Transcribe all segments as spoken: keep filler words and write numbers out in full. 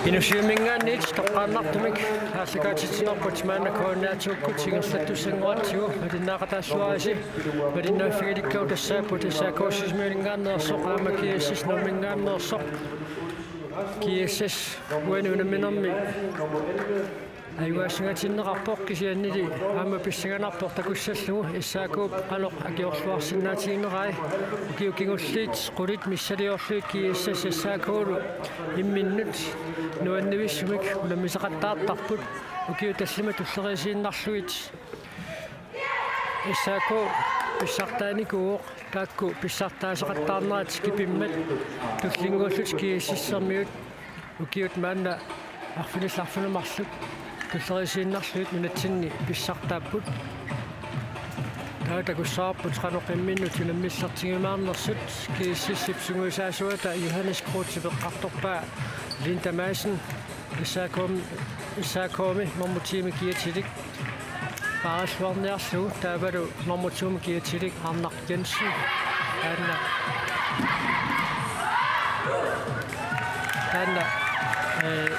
Inussivimminngaanniit toqqaannartumik aallakaatitsinerput maanna K N R-tukkut ingerlattussanngoratsigu malinnaaqataalluarisi. Malinnaaffigilikkagut tassaapput S A K Sisimiuninngaanneersoq aamma G S S Nuumminngaanneersoq. G S S uani unamminermi ajugaassangatinneqarpoq, kisiannili aamma pissanganarpoq takussallugu S A K-p qanoq akiorluarsinnaatiginerai. Ukiut kingulliit qulit missiliorlugit G S S S A K-lu imminnut nuannivissumik unammisaqattaartarput. Ukiut tallimat tulleriisiinnarlugit S A K pissartaanikuuvoq, taakku pissartaasaqattaarnerat kipimmat tullinnguullutik G S S-ermiut ukiut maanna arfinillit arfineq-marluk tulleriisiinnarlugit nunatsinni pissartaapput. Taava takussavarput qanoq imminnut unammillertigiumaarnersut. G S S-ip sungiusaasuata Johannes Kreutzip eqqartorpaa Linda Madsen, S A K-mi, S A K-mi nummer ti-mi kiatilik paarilluarniarlugu, taavalu nummer to-mi kiatilik Arnaq Jensen. Taanna, taanna, eh,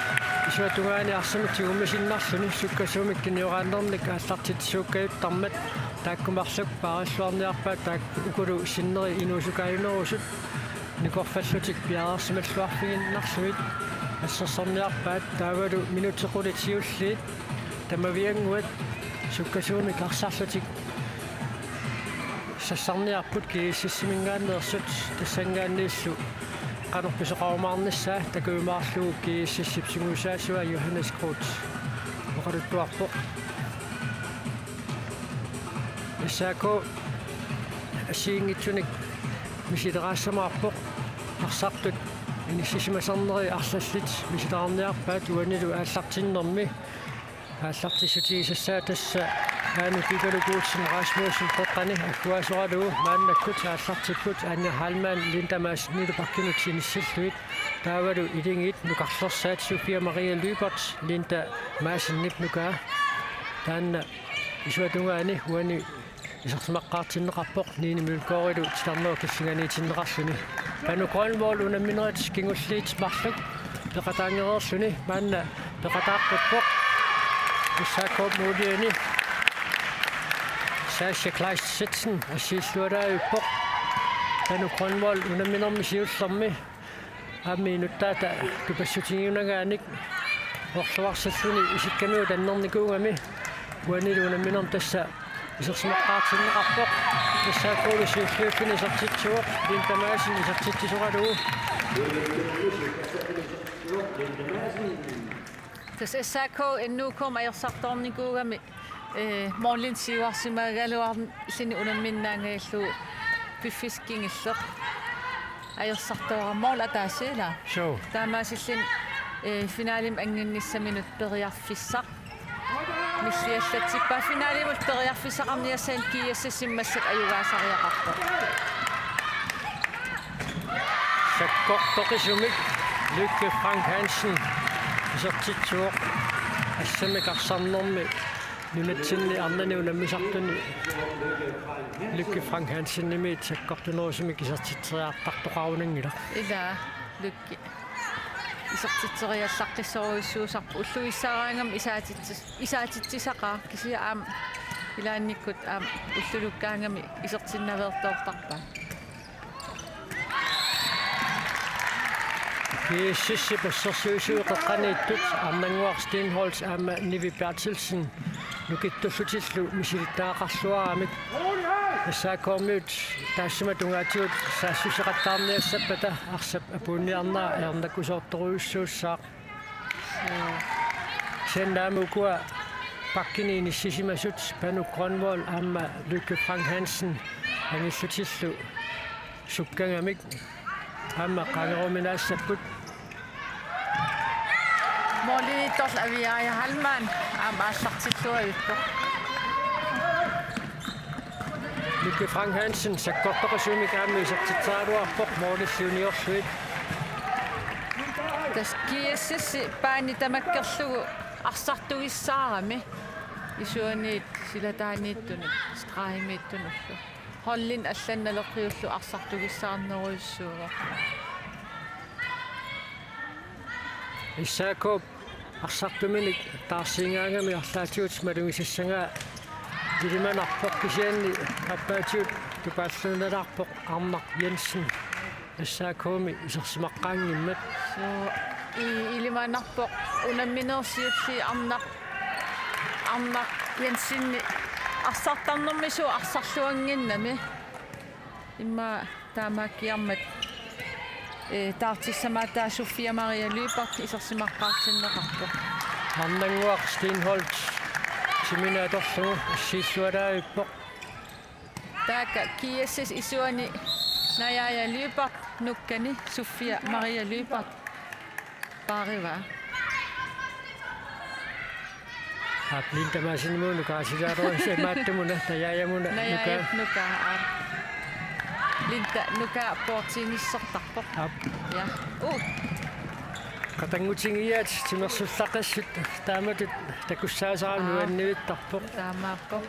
isuata tungaani arsamik tigummisinnarluni sukkasuumik tunioraannermik aallartitsisuukkajuttarmat, taakku marluk paarilluarniarpaat, taakku ukulu sinneri inuusukaajunerusut nikorfallutik piareersimalluarfiginnarlugit assersorniarpaat. Taavalu minutsit qulit siulliit tamaviannguat sukkasuumik arsarlutik sassarniarput G S S-iminngaanneersut, tassanngaanniillu qanoq pisoqarumaarnissaa takujumaarlugu G S S-ip sungiusaasua Johannes Kreutzip oqaluttuarpoq. S A K assigiinngitsunik misileraassamaarpoq. Arsartut inissisimasarneri arlallit misilerarniarpaat uanilu aallartinnermi. Aallartissutigisassaa tassa Anu Kigalu Olsen Rasmussen qeqqani agguaasoralugu, maannakkut aallartipput Anja Heilmann Linda Madsenilu bakkinut inissillugit. Taavalu iligiit nukarlersaat Sofia Maria Lybert Linda Madsenip nukaa. Taanna isuata tungaani uani isersimaqqaartinneqarpoq, Nini Mølgaardilu titarnerup killinganiitinneqarluni. Panu Grønvold unamminerit kingulliit marluk peqataangereerluni maanna peqataaqqipput. S A K-p målmandi Sasha Kleist Sitsen assiillualaavippoq. Panu Grønvold unamminermi siullermi aamma inuttaata tupassutigiunagaanik orluarsilluni isikkamiuk annernikuugami uanilu unamminermi tassa isersimaqqaartinneqarpoq. S A K-lu siulliulluni isertitsivoq, Linda Madsen isertitsisoralugu. Tassa S A K N U K-mi ajorsartoornikuugami, eh, målinik siuarsimagaluarluni unamminnaangajallugu piffissaq kingulleq ajorsartoorami, måli ataaseq, ilaa? Suu. Taamaasilluni, eh, finalimi annginnissaminut periarfissaq. Milliallatsippaa finalimut periarfissaqarniassaanut G S S-imut massakkut ajugaasariaqarpoq. Sakkortoqisumik Lykke Frank Hansen isertitsivoq, assammik arsarnermi nunatsinni arnani unammisartuni Lykke Frank Hansenimit sakkortunerusumik isertitseriartartoqarunanngilaq. Ilaa, Lykke. Isertitseriallaqqissorujussuusarpoq, ulluissaaraangami isaatitsis-, isaatitsisaqaaq, kisianni aamma ilaannikkut aamma ullulukkaangami isertinnaveertoortarpaat. G S S-ip assersuisuit qeqqaniittut Arnannguaq Steenholdt aamma Nivi Berthelsen nukittullutillu misilittagaqarluaramik. S A K-miut taassuma tungaatigut saassuseqattaarniassappata arsap apuunniarnera ajornakusoortorujussuussaaq. Kisianni aamma ukua bakkini inissisimasut Panu Grønvold aamma Lykke Frank Hansen angillutillu sukkagamik aamma qaangeruminaassapput. Målimiittorlu Aviaja Heilmann aamma aallartilluavippoq. Lykke Frank Hansen sakkortoqisumik aamma isertitseraluarpoq målilli uniorlugit. Tassa G S S-i baani tamakkerlugu arsartugissaarami, isuaniit silataaniittunut, stregimiittunullu. Holdinik allanut naleqqiullugu arsartugissaarnerujussuuvoq. S A K-p arsartuminik taarsiingaangami arlaatigut malugisassagaa ilimanarpoq, kisianni aappaatigut tupaalluinnalaarpoq Arnaq Jensen S A K-mi isersimaqqaanngimmat. Suu, i-, ilimanarpoq unammineq siulliit Arnaq, Arnaq Jensenip arsartarnermi suu arsarluannginnami. Immaqa taamaakkiarmat, eh, taartissamaattaa Sofia Maria Lyberth isersimaqqaartinneqarpoq. Arnannguaq Steenholdt timini atorlugu issiillualaavippoq. Taakku G S S isuani Najaja Lyberth nukkani Sofia Maria Lyberth paarivaa. Aap, Linda Madsenimut nukaasilaarlugu, se maattumuna, Najajamuna, Najajap nukaa. Nukaa, aap. Linda nukaa poortiinissortarpoq. Aap. Ja. Uh. Qatanngutigiiaat timersullaqqissut taamatut takussaasarami. Aap. Nuannivittarpoq. Taamaappoq.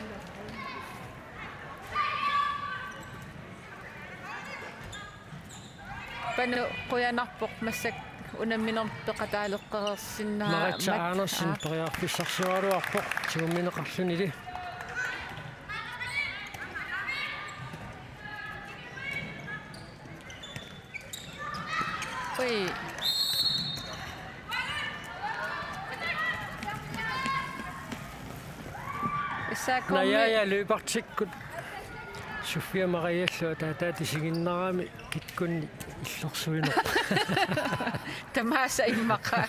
Panu qujanarpoq massakkut unamminermi peqataaleqqereersinnaa-, Maritza Mat-, Andersen, aa, periarfissarsioraluarpoq tigummineqarlunili. Ui. S A K-mi. Najaja Lyberthikkut Sofia Mariallu ataataata isiginnarami kikkunnit illersuineq. Tamaasa immaqa.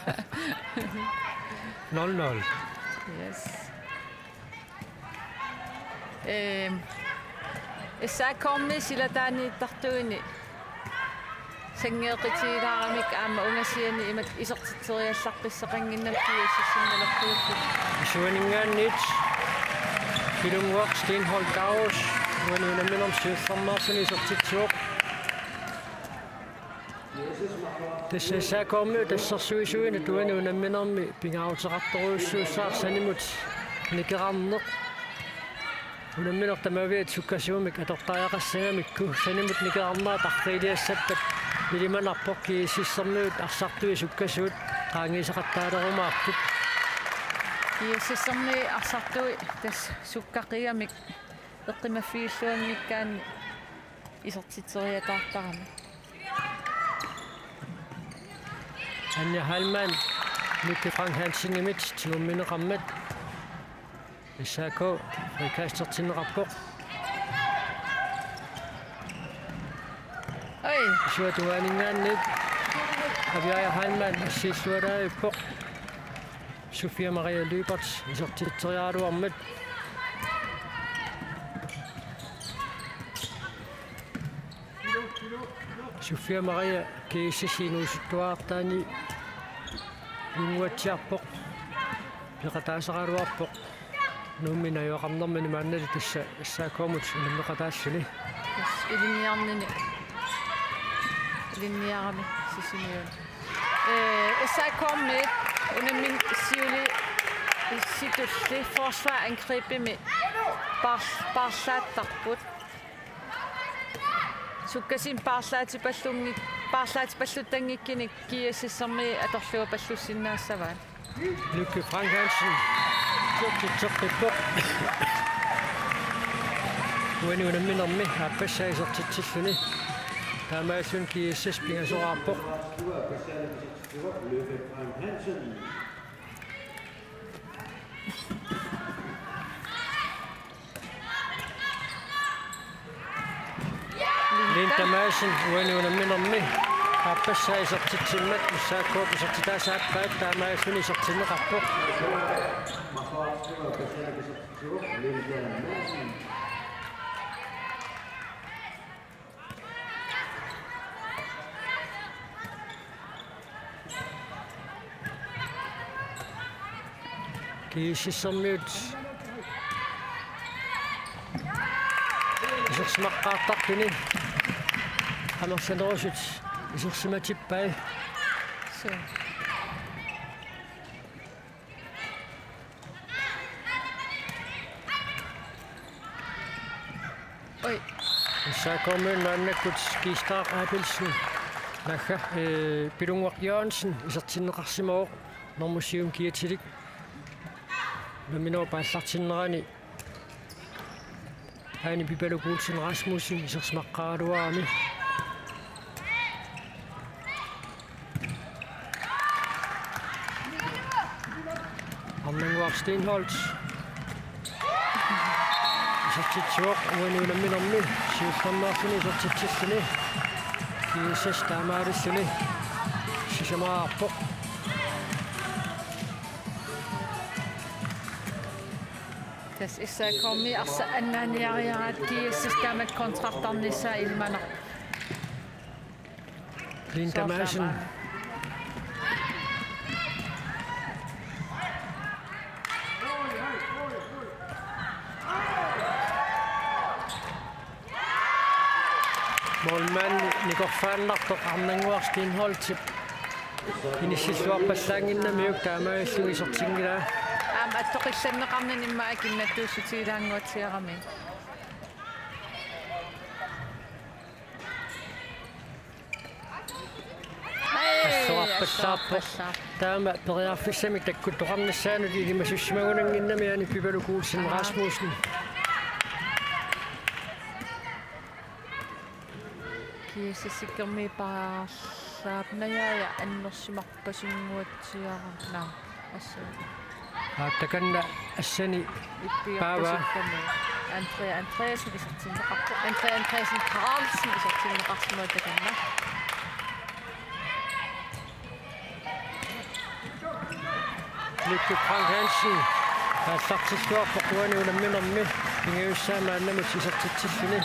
Nul nul. Yes. Ehm, S A K-mi silataaniittartuini sanngeeqqitigilaaramik aamma ungasiani imatut isertitseriallaqqissaqannginnamik G S S-imi naleqqiulluni. Isuaninngaanniit Pilunnguaq Steenholdt Gauss uani unamminermi siullermeersuni isertitsivoq. Tassa S A K-miut assersuisuinut uani unamminermi pingaaruteqartorujussuussaaq sanimut nikerarneq. Unammineq tamaviat sukkasuumik atortariaqassagamikku sanimut nikerarnerat tarriiliassappat ilimanarpoq G S S-ermiut arsartui sukkasuut qaangiisaqattaalerumaartut. G S S-ermiut arsartui tassa sukkaqigamik eqqimaffigilluanngikkaanni isertitseriataartarami. Anja Heilmann, Lykke Frank Hansenimit tigummineqarmat S A K frikastertinneqarpoq. Oi. Isuata tungaaninngaanniit Aviaja Heilmann issiillualaavippoq. Sofia Maria Lyberth isertitseriaraluarmat. Sofia Maria G S S-ip inuusuttuartaani inuuatsiarpoq. Peqataasaraluarpoq. Nuummi najugaqarnermini maannali tassa S A K-mut unammeqataalluni. Tassa ilinniarnini. Ilinniarami Sisimiuni. Ee, S A K-mi unammineq siulleq situlli forsvar angribimi paar-, paarlaattarput. Sukkasuumik paarlaatipallunngik-, paarlaatipalluttanngikkunik G S S-ermiut atorluapallussinnaassavaat. Lykke Frank Hansen. Tsertitseqqippoq. Uani unamminermi aappassaa isertitsilluni. Taamaalilluni G S S pingasoraarpoq. Linda Madsen uani unamminermi aappassaa isertitsimmat S A K-p isertitaasa aappaat, taamaalilluni isertinneqarpoq. G S S-ermiut isersimaqqaartartuni amerlanerusut isersimatippai. Suu. Oi. S A K-miut maannakkut Kiistaaq Abelsen Naagga, eh, Pilunnguaq Jørgensen isertinneqarsimavoq normu syv-inik kiatilik. Unamminerup aallartinnerani Aani Pipaluk Olsen Rasmussen isersimaqqaaraluarami. Arnannguaq Steenholdt isertitsivoq uani unamminermi siullermeerluni isertitsilluni. G S S taamaalilluni sisamaqarpoq. Tassa S A K-mi arsaq annaaniariaraat G S S taamatut kontrartarnissaa ilimanarpoq. Linda Madsen. Målmandi nikorfaannartoq Arnannguaq Steenholdtip inissilluarpallaannginnamiuk taamaalilluni isertinngilaa. Aamma attoqqillanneqarnini immaqa akinnattuussutigilaannguatsiarami. Assorarpallaarpoq. Assorarpallaarpoq. Taama periarfissamik takkuttoqarnissaanut ilimasussimannginnami Aani Pipaluk Olsen Rasmussen. G S S-ikkami paarlaap najaaja annersimarpasinnguatsiarami. Assut. Aa, takanna assani Ippiorpasikkami. Paava. Andrea Andreasen isertinneqarpoq. Andrea Andreasen Carlsen isertinneqarsimavoq takanna. Lykke Frank Hansen aallartilluarpoq uani unamminermi pingajussaa maannamut isertitsilluni.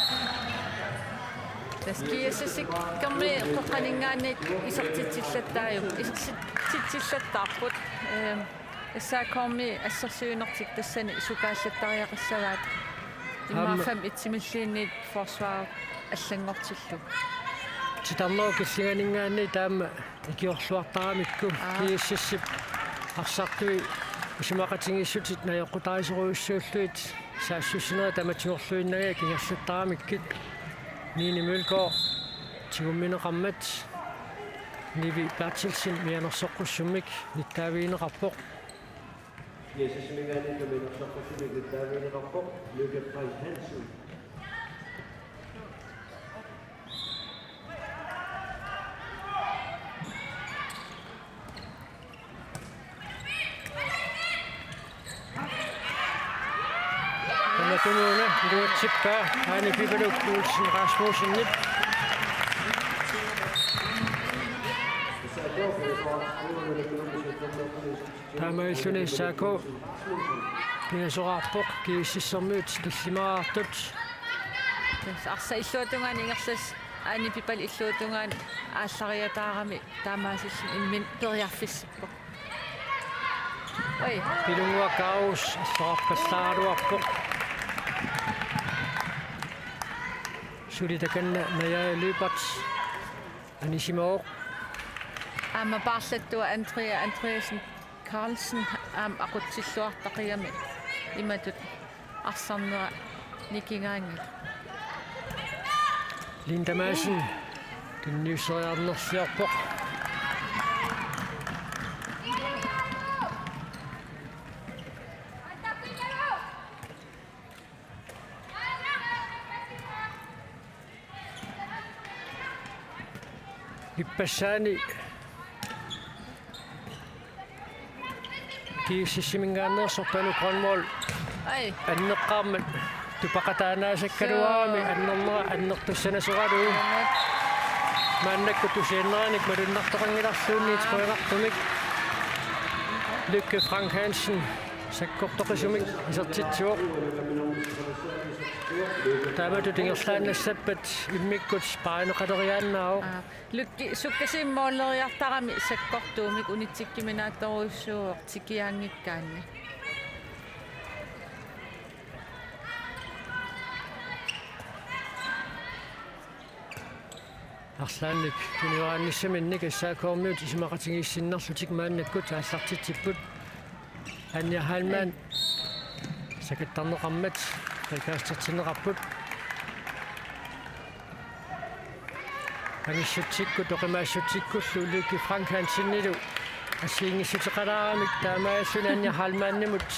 Tassa G S S-ikkami qeqqaninngaanniit isertitsillattaarput. Isertitsillattaarput. Ehm, S A K-mi assersuinertik tassani sukaallattariaqassavaat. Immaqa aamma fem-et-imilluunniit forsvar allanngortillugu. Titarnerup killinganinngaanniit taama ikiorluartaramikku. Aa. G S S-ip arsartui isumaqatigiissutit najoqqutarisorujussuullugit saassussinerit tamatigorluinnagit ingerlattaramikkit. Nini Mølgaard tigummineqarmat Nivi Berthelsen mianersoqqussummik nittaavigineqarpoq. G S S-iminngaanniit mianersoqqussummik nittaavigineqarpoq Lykke Frank Hansen. Tamatumuuna iluatsippaa Aani Pipaluk Olsen Rasmussenip. Taamaalilluni S A K pingasoraarpoq G S S-ermiut tallimaartut. Tassa arsaq illuatungaani ingerlasoq Aani Pipaluk illuatungaani aallariataarami taamaasilluni imminut periarfissappoq. Oi. Pilunnguaq Kaarus assorarpallaaraluarpoq. Suli takanna Naja Lyberth anisimavoq. Aamma paarlattua Andrea Andreasen Carlsen aamma aqutsilluartaqigami imatut arsarnera nikingaanngilaq. Linda Madsen tunniusseriarnersiorpoq. Ippassaani G S S-iminngaanneersoq Panu Grønvold. Ai. Anneqqaarmat tupaqataanaasakkaluarami. Suu. Annernera annertussanasoralugu. Maannakkut tusianneranik malunnartoqanngilarluunniit. Aa. Qujanartumik. Lykke Frank Hansen sakkortoqisumik isertitsivoq. Taamatut ingerlaannassappat immikkut paarineqaleriaannaavoq. Aa. Lykke sukkasuumik måleriartarami sakkortuumik unitsikkuminaatsorujussuuvoq tikiaanngikkaanni. Arlaannik tunioraanissaminnik S A K-miut isumaqatigiissinnerlutik maannakkut aallartitsipput. Anja Heilmann sakattarneqarmat frikastetsinneqarput. Angissutsikkut oqimaassutsikkut Lykke Frank Hansenilu assigiinngissuteqalaaramik taamaalilluni Anja Heilmannimut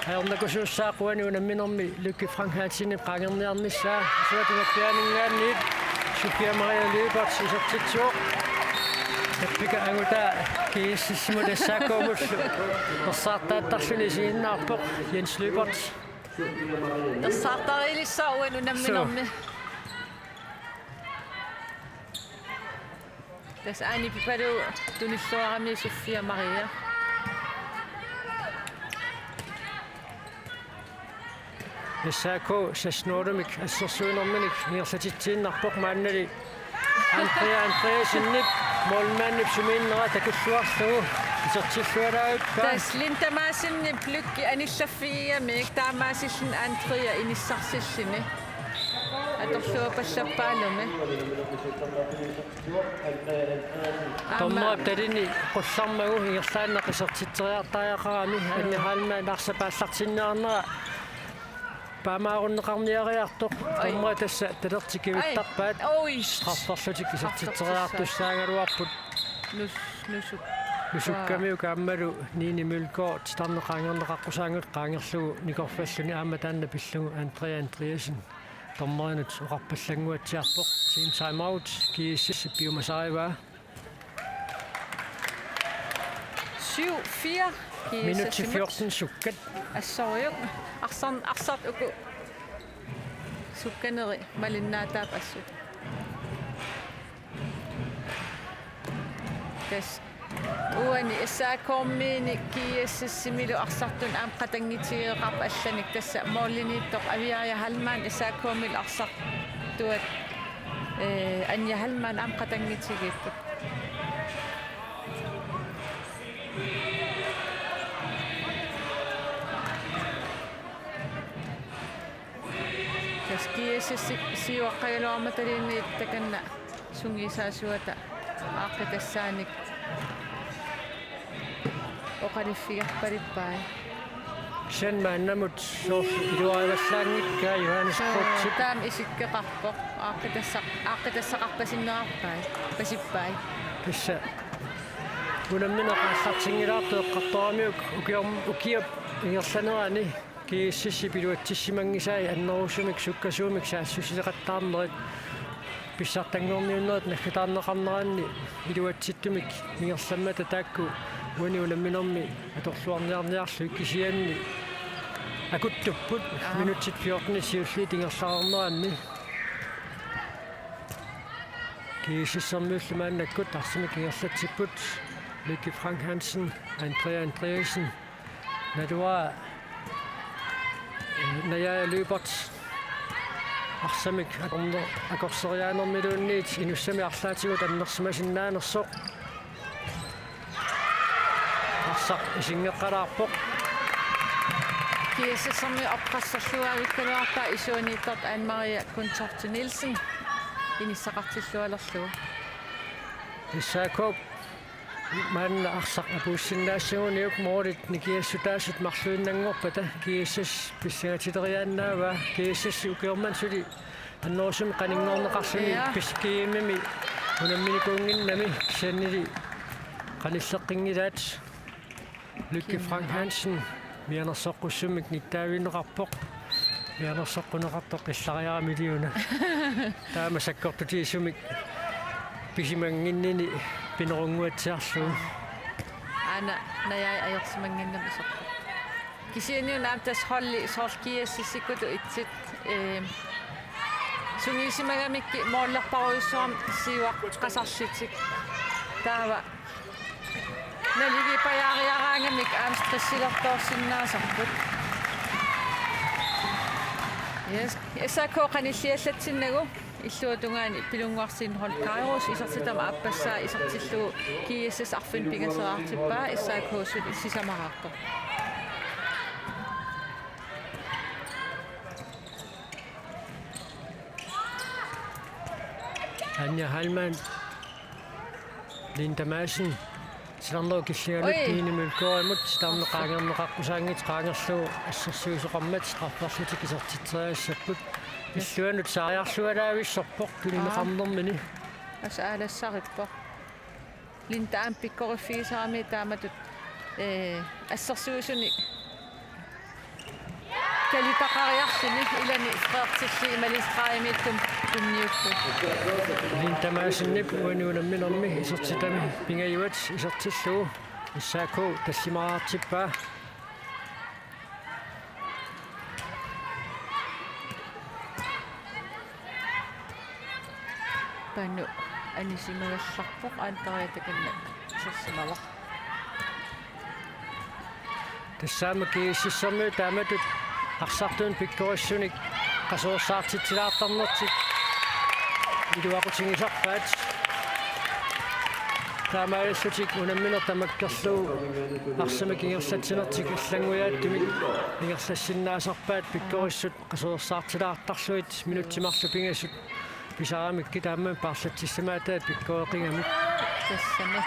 ajornakusuussaaq uani unamminermi Lykke Frank Hansenip qaangerniarnissaa. Isuata nappiaaninngaanniit Sofia Maria Lyberth isertitsivoq. Tappika angutaa GSS-imut SAK-mut ersaartaattarluni isiginnaarpoq Jens Lyberth. Ersaartariilissaaq uani unamminermi. Tassa aani pipalu tunilluarami Sofia Maria. SAK seks nul-imik assersuinerminik ingerlatitsiinnarpoq maannali Andrea Andreassenip målmandip sumiinnera takulluarlugu isertilluarpaa. Tassa Linda Madsenip Lykke anillaffigigamik taamaasilluni Andrea inissarsilluni. Atorluapallappaalumi. Dommerip talini qullarmagu ingerlaannaq isertitseriartariaqarami Anja Heilmann arsaq paallartinniarnera paamaarunneqarniariartoq. Oi. Dommeri tassa talertik kivittarpaat. Oi. Strafferlutik isertitseriartussaagaluarput. Nus-, nusuk-, nusukkamiuk aammalu Nini Mølgaard titarneq qaangerneqaqqusaanngilaq qaangerlugu nikorfalluni aamma taanna pillugu Andrea Andreassen dommerinut oqarpallannguatsiarpoq. Team timeout, GSS piumasarivaa. Syv fire. Minutsit fjorten sukkat. Assorujuk. Arsar-, arsartut uku sukkanerit malinnaataat assut. Tassa uani SAK-miinit GSS-imilu arsartunut aamma qatanngutigeqaarput allanik, tassa målimiittoq Aviaja Heilmann SAK-milu arsartuat, eh, Anja Heilmann aamma qatanngutigiipput. Tassa GSS-ip siuaqqagaluarmata talinni takanna sungiusaasuata aaqqitassaanik oqaluffigerpalippai. Kisianni maannamut soorlu iluarivallaanngikkaa Johannes Soo, Kreutzip. Taama isikkoqarpoq. Aaqqitassaq-, aaqqitassaqarpasinnerarpai. Pasippai. Tassa unammineq aallartinngilaartoq eqqartoramiuk ukiorm-, ukiup ingerlanerani GSS-ip iluatsissimanngisai annerusumik sukkasuumik saassussisoqattaarnerit pissartanngorniunnerit naggataarneqarneranni iluatsittumik ingerlammata taakku uani unamminermi atorluarniarniarlugit kisianni akuttupput. Aap. Minutsit fjorten siulliit ingerlareerneranni. GSS-ermiullu maannakkut arsamik ingerlatsipput Lykke Frank Hansen, Andrea Andreassen, naluara Naja Lyberth arsamik akorne-, akorseriaanermiluunniit inussami arlaatigut annersimasinnaanersoq. Arsaq isinngeqqalaarpoq. GSS-ermiut opqasserluaavikkaluarpaat isuaniittoq Anne Maria Kundtoft Nielsen inissaqartillualerlugu. SAK maanna arsaq apuussinnaassaguniuk målit nikingassutaasut marluinnanngorpata GSS pissangatileriaannaavaa. GSS ukioq manna suli annerusumik qaninngorneqarluni. Ja. P S G-mi unamminikuunnginnami kisiannili qanilleqqinngilaat. Lykke Frank Hansen mianersoqqussummik nittaavigineqarpoq. Mianersoqquneqartoq qillariaramiliuna. Taama sakkortutigisumik pisimannginnini pinerunnguatsiarlugu. Aana Najai ajorsimannginnami iserpoq. Kisianni una aamma tassa holdi soorlu GSS-ikkutut itsit, ehm, sungiusimagamikku målerparujussuarmik siuaqqasarlutik. Taava naligiipajaariaraangamik aamma stressilertoorsinnaasarput. Yes, SAK qanilliallatsinnagu. Illuatungaani Pilunnguarsiinni Rolf Kairos isertitami aappassaa isertillugu GSS arfineq-pingasoriartippaa, SAK suli sisamaraartoq. Anja Heilmann. Linda Madsen, titarnerup killinganut Oi. Nini Mølgaardimut titarneq qaangerneqaqqusaanngitsoq qaangerlugu assersuisoqarmat strafferlutik isertitseriassapput. Illuanut saariarlualaavissorpoq tunineqarnermini. Asa aalassarippoq. Linda aamma pikkoriffigisarami taamatut, ee, assersuisunik kalitaqariarluni ilani Frederiksen imaluunniit Kaimiittum tunniupput. Linda Madsenip uani unamminermi isertitami pingajuat isertillugu S A K tallimariartippaa. Panu anisimagallarpoq, aana takanna isersimavoq. Tassa aamma GSS-ermiut taamatut arsartunik pikkorissunik qasuersaartitsilaartarnertik iluaqutigisarpaat. Taamaalillutik unammineq tamakkerlugu arsamik ingerlatsinertik allanngujaatsumik ingerlassinnaasarpaat pikkorissut qasuersaartilaartarlugit minutsit marluk pingasut pisaramikkit, taama paarlatsissamaataat pikkoreqigamik. Tassami.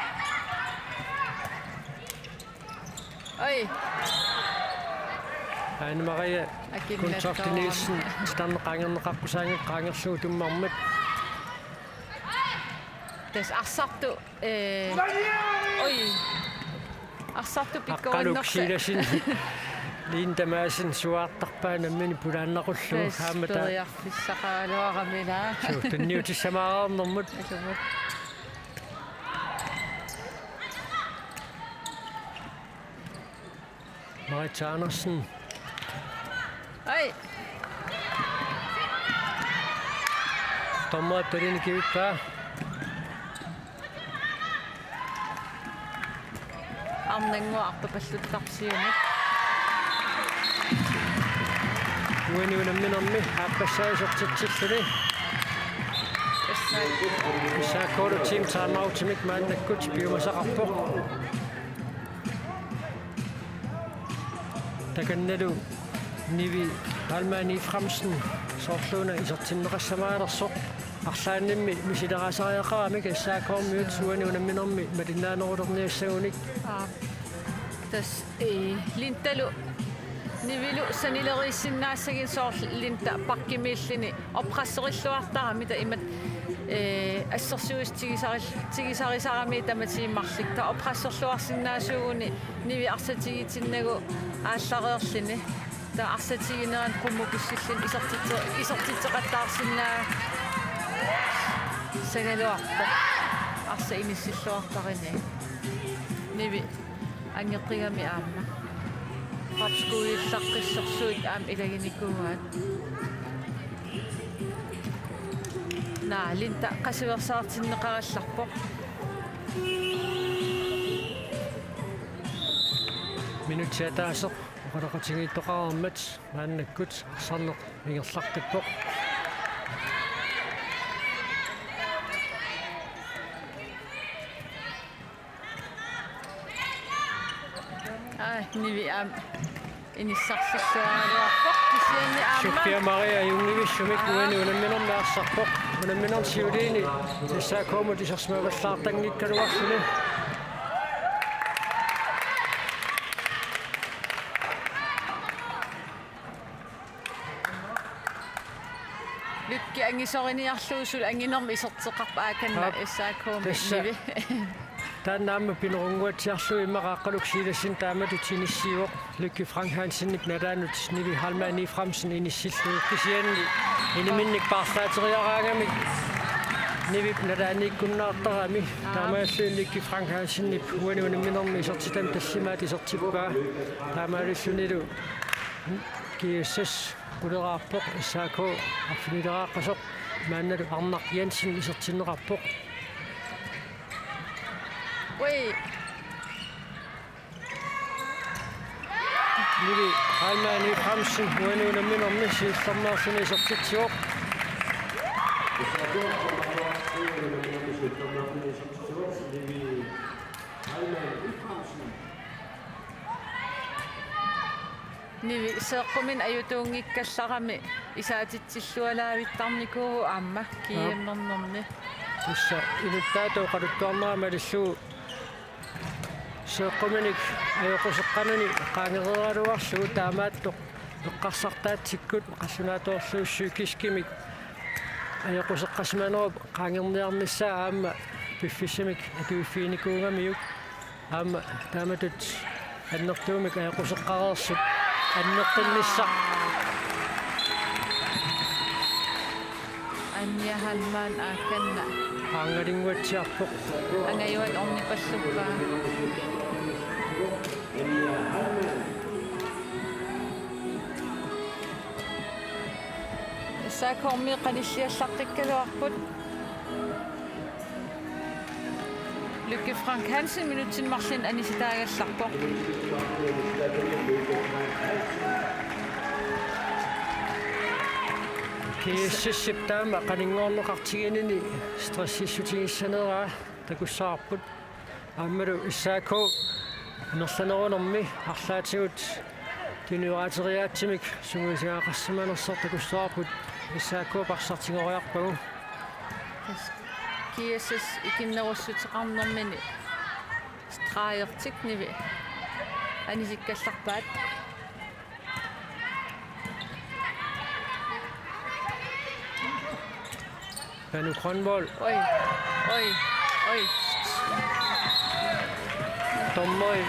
Oj. Ane Maria Akinnattoorami. Kundtoft Nielsen titarneq qaangerneqaqqusaanngilaq qaangerlugu tummarmat. Tassa arsartoq, ee, oj. Arsartoq Aqqaluk pikkorinnersa. Silasin Linda Madsen suaartarpaa nammineq pulaannaqullugu. Tassa aamma taa- periarfissaqaraluarami ilaa. Suu, tunniutissamaareernermut. Ilumut. Marit Andersen. Oj. Dommerip talini kivippaa. Arnannguaq arpapalluttarpoq siumut. Uani unamminermi aappassaa isertitsilluni. Tassa. S A K-lu team timeoutimik maannakkut piumasaqarpoq. Takannalu Nivi Heilmann Efraimsen soorluuna isertinneqassamaalersoq. Arlaannimmi misileraasariaqaramik S A K-miut uani unamminermi malinnaanerulerniassagunik. Aa. Tassa, ee, Lindalu Nivilu sanileriissinnaassaginnarpoq, soorlu Linda bakkimiilluni oppresserilluartarami, taava imatut, ee, assersuisut tigisaril-, tigisarisarami tamatigut marluk. Taava oppresserluarsinnaasuuguni Nivi arsaq tigitinnagu aallareerluni. Taava arsaq tiginerani qummut pissilluni isertitse-, isertitseqattaarsinnaasagaluarpoq. Arsaq inissilluartarani. Nivi angeqigami aamma. Rapskuujullaqqissorsuit aamma ilaginikuuaat. Naa, Linda qasuersaartinneqarallarpoq. Minutsit ataaseq oqaloqatigiittoqareermat maannakkut arsarneq ingerlaqqippoq. Aa, Nivi aamma inissarsilluaraluarpoq kisianni aamma. Sofia Maria Jungivisumik Aa. Uani unamminermi arsarpoq. Unamminermi siuliini S A K-mut isersimavallaartanngikkaluarluni. Lykke angisoriniarlugu suli anginermik iserteqqippoq aakanna. Aap. S A K-mi. Tassa. Nivi. Taanna aamma pinerunnguatsiarlugu immaqa Aqqaluk Silassen taamatut inissiivoq Lykke Frank Hansenip nalaanut Nivi Heilmann Efraimsen inissillugu, kisianni iniminnik paarlaateriaraangamik Nivip nalaaniikkunnaartarami. Aap. Taamaalilluni Lykke Frank Hansenip uani unamminermi isertitami tallimaat isertippaa. Taamaalillunilu GSS quleraarpoq, S A K arfinileraaqqasoq, maannalu Arnaq Jensen isertinneqarpoq. Ui. Nivi Heilmann Efraimsen uani unamminermi siullermeerluni isertitsivoq. Nivi seeqquminik ajutuunngikkallarami isaatitsillualaavittarnikuuvoq aamma Aap. G M-ernerni. Tassa inuttaatut oqaluttuarnera malillugu seeqquminik ajoquseqqanani qaangereeraluarlugu taamaattoq eqqarsartaatsikkut qallunaatoorlugu psykiskimik ajoquseqqassimanerup qaangerniarnissaa aamma piffissamik atuiffiginikuugamiuk. Aamma taamatut annertuumik ajoquseqqareersut annertunnissaq. Anja Hallmann aakkanna. Aangalinnguatsiarpoq. Angajuat ornipalluppaa. S A K-mi qanilliallaqqikkaluarput. Lykke Frank Hansen minutsini marlunni anisitaagallarpoq. G S S-ip taama qaninngorneqartiginini stressissutigissaneraa takussavarput. Aammalu S A K amerlanerunermi arlaatigut tunioraateriaatsimik sungiusagaqarsimanersoq takussavarput, S A K parsartigoriarpagu. G S S ikinnerussuteqarnermini stregertik Nivi anisikkallarpaat. Panu Grønvold. Oj, oj, oj. Dommeri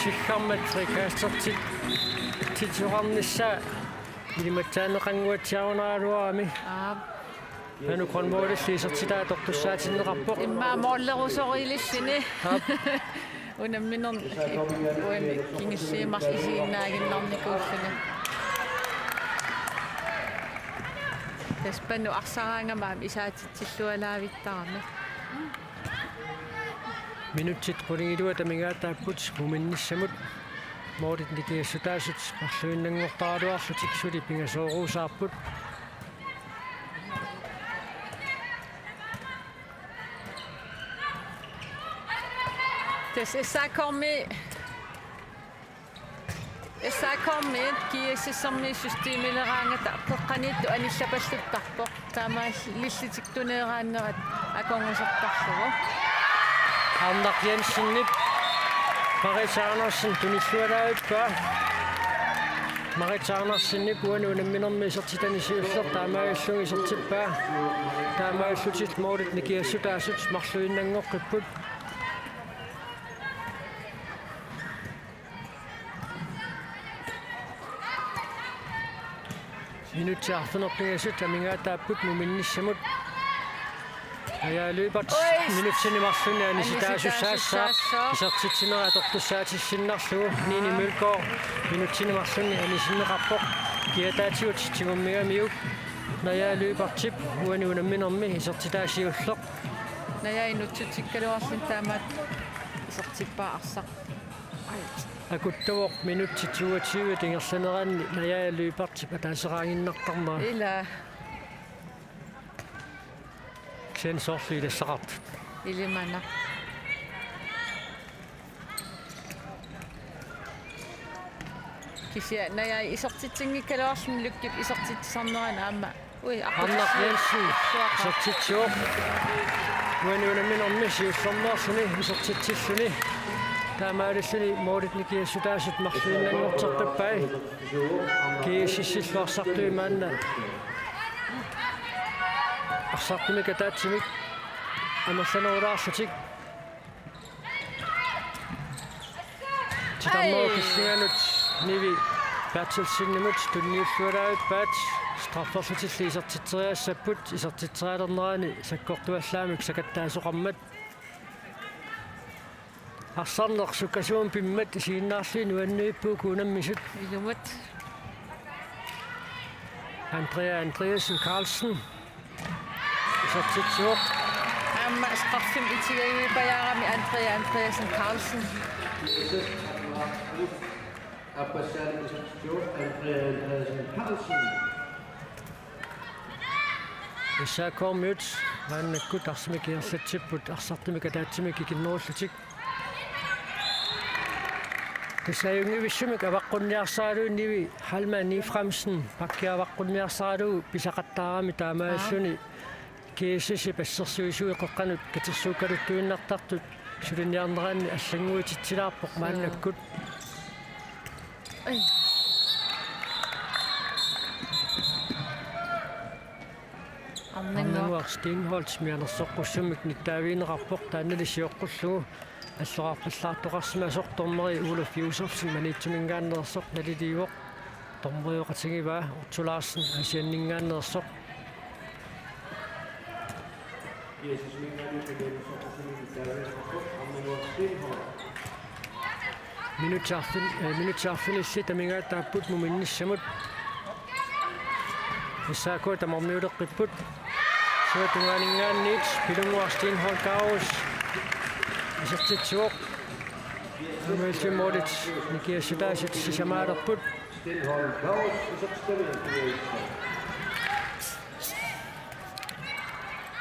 siggarmat frikastertit titsisoqarnissaa ilimatsaanneqannguatsiarunaraluarami. Aap. Panu Grønvoldilli isertitaa atortussaatinneqarpoq. Immaqa målerusoriilluni. Aap. Unamminermi uani kingulliit marluk isiginnaaginnarnikuulluni. Tassa Panu arsaraangama aamma isaatitsillualaavittarami. Minutsit qulingiluat amigaataapput muminnissamut. Målit nikingassutaasut marluinnanngortaraluarlutik suli pingasooruusaarput. Tassa S A K-mi, S A K-mi G S S-ermi systemileraangata qeqqaniittoq anillapalluttarpoq. Taamaalillutik tuneeraannerat akornusertarlugu. Arnaq Jensenip Marit Andersen tunillualaavippaa. Marit Andersenip uani unamminermi isertitani siulleq taamaalilluni isertippaa. Taamaalillutik målit nikingassutaasut marluinnanngoqqipput. Minutsit arfineq-pingasut amigaataapput muminnissamut. Naja Lyberth. Oj. Minutsini marlunni anisitaasussaassaaq. Anisitaasussaassaaq. Isertitsinera atortussaatissinnarlugu. Nini Mølgaard minutsini marlunni anisinneqarpoq. Kiataatigut tigummigamiuk. Naja Lyberthip uani unamminermi isertitaa siulleq. Naja inutsutsikkaluarluni taamaat isertippaa arsaq. Akuttavoq minutsit toogtyve ingerlaneranni Naja Lyberthip ataaseraannginnartarnera. Ila. Sen sorlu ilassaqartut. Ilimana. Kisianni Naja isertitsinngikkaluarluni Lykkep isertitsisarnerani aamma. Ui, Arnaq Jensen isertitsivoq. Uani unamminermi siullermeerluni isertitsilluni. Taamaalilluni målit nikingassutaasut marluinnanngorteqqippai. G S S-illu arsartui maanna arsartumik ataatsimik amerlanerulaarlutik. Titarnerup killinganut Nivi Berthelsenimut tunniullualaavippaat, strafferlutilli isertitseriassapput, isertitserialernerani sakkortuallaamik sakattaasoqarmat. Arsarneq sukkasuumik pimmat isiginnaarlugit nuanniippugut unammisut. Ilumut. Andrea Andreasen Carlsen. Isertitsivoq. Aamma straffimik itigajuipajaarami Andrea Andreasen Carlsen. S A K-miut maannakkut arsamik ingerlatsipput arsartumik ataatsimik ikinnerullutik. Tassa ajunngivissumik avaqqunniarsaralugu Nivi Hallmann Efraimsen pakkia avaqqunniarsaralugu pisaqattaarami taamaalilluni. G S S-ip assersuisui qeqqanut katersuukkaluttuinnartartut suliniarneranni allannguititsilaarpoq maannakkut. Ai. Arnannguaq Steenholdt mianersoqqussummik nittaavigineqarpoq, taannali sioqqullugu allorarpallaartoqarsimasoq. Dommeri Oluf Josefsen Maniitsuminngaanneersoq naliliivoq. Dommerioqatigivaa Otto Larsen Aasianninngaanneersoq. Minutsit arfin-, eh, minutsit arfinillit amigaataapput muminnissamut. S A K tamarmiuleqqipput. Siuatungaaninngaanniit Pilunnguaq Steenholdt Kaarup isertitsivoq. Aamma illit målit nikiassutaasut sisamaalerput.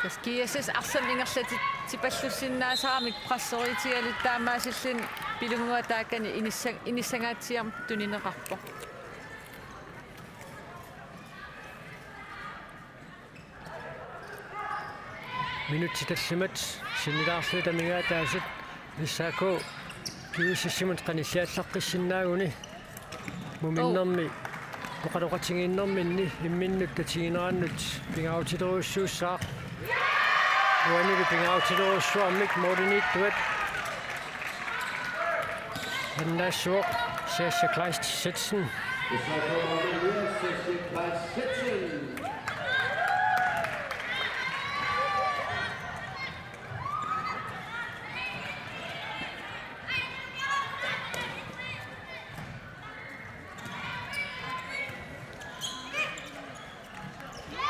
Tassa G S S arsamik ingerlatipallussinnaasaramik presseritigalugit taamaasilluni Pilunnguaq taakkani inissa-, inissangaatsiarmik tunineqarpoq. Minutsit tallimat sinnilaarlugit amigaataasut S A K G S S-imut qanilliallaqqissinnaaguni. Muminnermi oqaloqatigiinnerminni imminnut tatiginerannut pingaarutilerujussuussaaq. Uanilu pingaarutilerujussuarmik målimiittuat. Annaassuoq Sasha Kleist Setsen.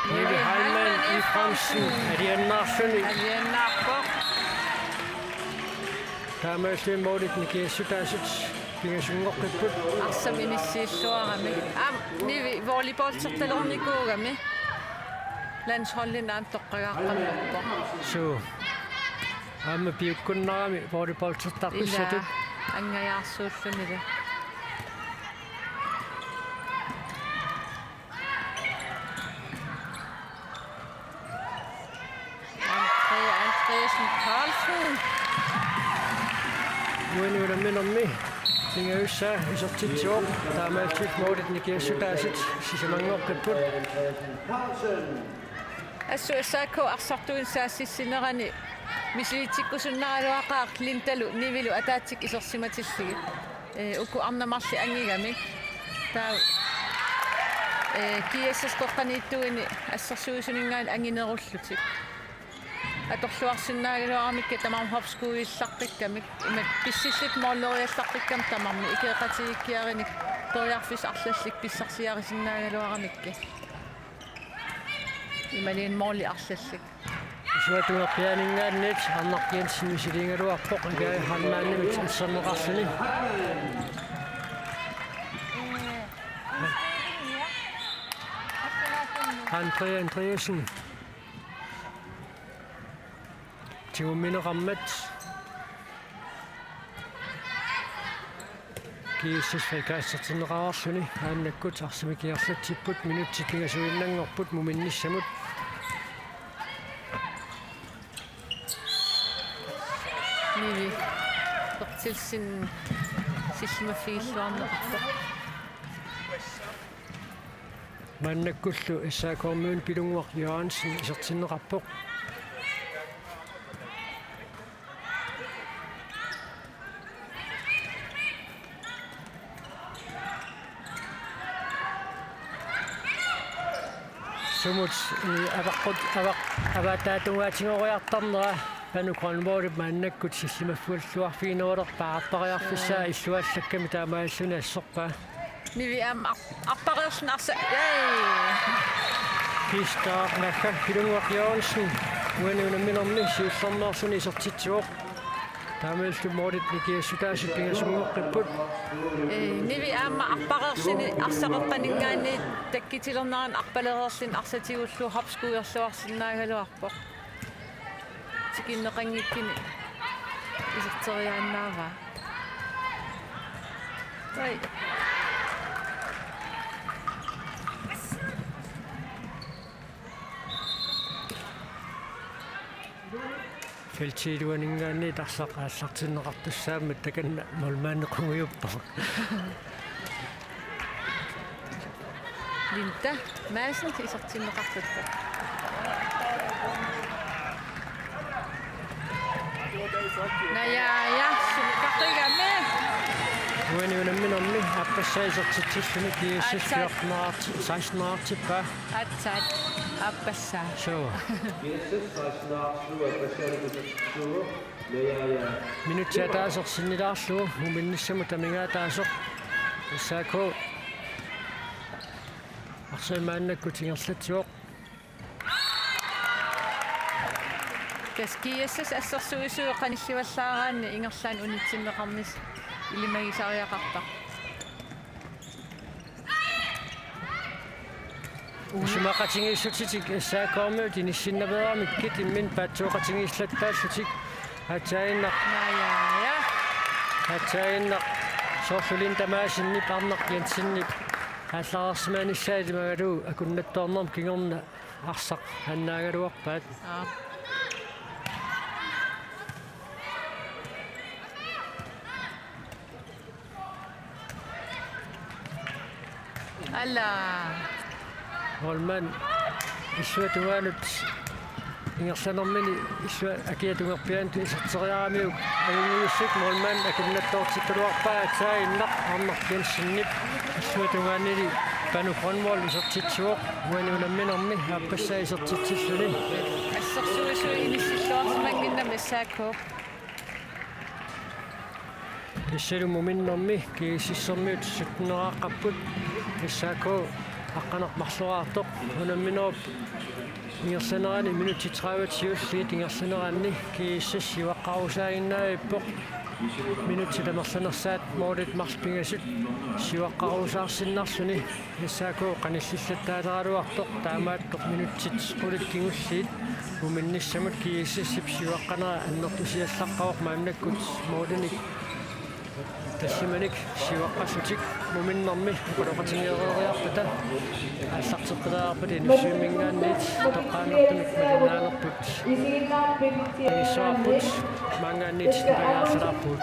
Nivi Heilmann Efraimsen, aliannaarluni. Aliannaarpoq. Taamaalilluni målit nikiassutaasut pingasunngoqqipput. Arsamik inissiilluarami. Aamma Nivi volleyballtertalernikuugami. Landsholdinut aamma toqqagaaqqammerpoq. Suu. Aamma piukkunnarami volleyballtertaqqissatut. Ilaa, angajaarsuullunili. Andrea Andreasen Carlsen. Uani unamminermi pingajussaa isertitsivoq, taamaalillutik målit nikiassutaasut sisamanngoqqipput. Assut S A K arsartuunik saassissinerani misilitsikkusunnaraluaqaaq Lindalu Nivilu ataatsik isersimatillugit. Ee, uku arnat marluk angigamik. Taava, ee, G S S qeqqaniittuini assersuisuninngaanniit anginerullutik. Atorluarsinnaagaluaramikkit tamarmik hopskuuillaqqikkamik. Imatut pissillutik måleriallaqqikkamik tamarmik ikeeqatigiikkiarinik periarfissat arlallit pissarsiarisinnaagaluaramikkit. Imaluunniit måli arlallit. Isuatungerpiaaninngaanniit Arnaq Jensen misiliigaluarpoq Akai Heilmannimit asserneqarluni. Andrea Andreasen. Tigummineqarmat. G S S frikassertinneqareerluni maannakkut arsamik ingerlatsipput, minutsit pingasuinnanngorput muminnissamut. Nivi Berthelsen sillimaffigilluarneqarpoq. Maannakkullu S A K-miunit Pilunnguaq Jørgensen isertinneqarpoq. Sumut, ee, avaqqut, avaq-, avaataatungaatigooriartarnera Panu Grønvoldip maannakkut sillimaffigalluarfiginerulerpaa, aappariarfissaa illuallakkami taamaalilluni assorpaa. Nivi aamma ar-, arpareerluni arsa-, yay! Kiista Nakka Pilunnguaq Jørgensen uani unamminermi siullermeerluni isertitsivoq. Taamaalillutik målit nikiassutaasut pingasunngoqqipput. Ee, Nivi aamma arpareerluni arsaq qeqqaninngaanniit takkutilernerani arpalereerluni arsatigullu hopskuulerluarsinnaagaluarpoq. Tikinneqanngikkuni iserteriaannaavaa. Oi. Feltip iluaninngaanniit arsaq aallartinneqartussaammat takanna målmandi qungujuppoq. Linda Madsen isertinneqarput. Najaaja, sukkaqqigami. Uani unamminermi aappassaa isertitsilluni G S S Aatsaat. Fjorten seksten-ippaa. Aatsaat, aappassaa. Suu. Minutsit ataaseq sinnilaarlugu, muminnissamut amigaataasoq. S A K. Arsaammaannakkut ingerlatsivoq. Tassa G S S assersuisui qanillivallaaraanni ingerlaannaq unitsinneqarnissaq ilimagisariaqartarpoq. Isumaqatigiissutitik S A K-miut inissinnaveeramikkit imminut paatsooqatigiissilattaallutik. Aatsaannaq. Najaaja. Aatsaannaq. Soorlu Linda Madsenip Arnaq Jensenip aallareersimanissaa ilimagalugu akunnattoornermut kingorna arsaq annaagaluarpaat. Aap. Ala. Målmand illuatungaanut ingerlanermini illup akia tungerpiaanut iserteriaramiuk ajunngivissuk målmand akunnattoortikkaluarpaa. Aatsaannaq Arnaq Jensenip illuatungaanili Panu Grønvold isertitsivoq, uani unamminermi aappassaa isertitsilluni. Assersuisui inissilluarsimannginnami S A K. Tassalu muminnermi G S S-ermiut sytteneraqqapput, S A K aqqaneq-marloraartoq. Unamminerup ingerlanerani minutsit tredive siulliit ingerlaneranni G S S siuaqqarusaaginnavippoq. Minutsit amerlanersaat målit marluk pingasut siuaqqarusaarsinnarluni. S A K qanillillattaaleraluartoq, taamaattoq minutsit qulit kingulliit muminnissamut G S S-ip siuaqqanera annertusiallaqqavoq maannakkut målinik tallimanik siuaqqallutik. Muminnermi oqaloqatigeeriarpata aallarteqqilaarpata N S Y-minngaanniit toqqaannartumik malinnaanerput. Anissaarput maanngaanniit tapagiarlaarpugut.